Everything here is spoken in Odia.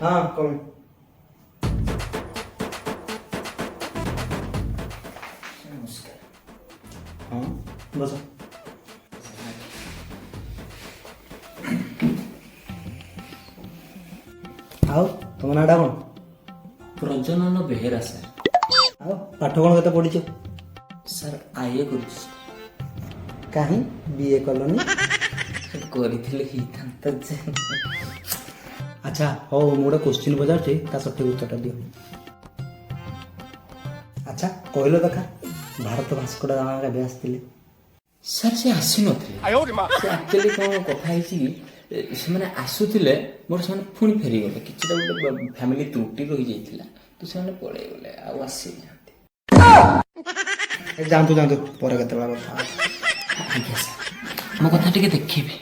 ହଁ, କଣ? ନମସ୍କାର। ହଁ, ବସ। ଆଉ ତୁମ ନାଁଟା କ'ଣ? ପ୍ରଜନନ ବେହେରା ସାର୍। ଆଉ ପାଠ କ'ଣ କେତେ ପଢିଛ? ସାର୍, ଆଇଏ କରୁଛି। କାହିଁ ବିଏ କଲନି? କରିଥିଲେ ହେଇଥାନ୍ତା ଯେ। ଆଚ୍ଛା ହଉ, ମୁଁ ଗୋଟେ କୋଶ୍ଚିନ୍ ପଚାରୁଛି, ତା ସଠିକ ଉତ୍ତରଟା ଦିଅ। ଆଚ୍ଛା କହିଲ ଦେଖା, ଭାରତ ଭାସ୍କୋ ଡା ଗାମା କେବେ ଆସିଥିଲେ? ସାର୍, ସେ ଆସିନଥିଲେ। ସେ ଆକ୍ଚୁଆଲି କ'ଣ କଥା ହେଇଛି କି, ସେମାନେ ଆସୁଥିଲେ ମୋର, ସେମାନେ ପୁଣି ଫେରିଗଲେ। କିଛିଟା ଗୋଟେ ଫ୍ୟାମିଲି ତ୍ରୁଟି ରହିଯାଇଥିଲା ତ ସେମାନେ ପଳେଇଗଲେ, ଆଉ ଆସିନାହାନ୍ତି। ଏ, ଯାଆନ୍ତୁ ଯାଆନ୍ତୁ, ପରେ କେତେବେଳେ କଥା ହବା। ଆଜ୍ଞା ସାର୍, ମୋ କଥା ଟିକେ ଦେଖିବେ।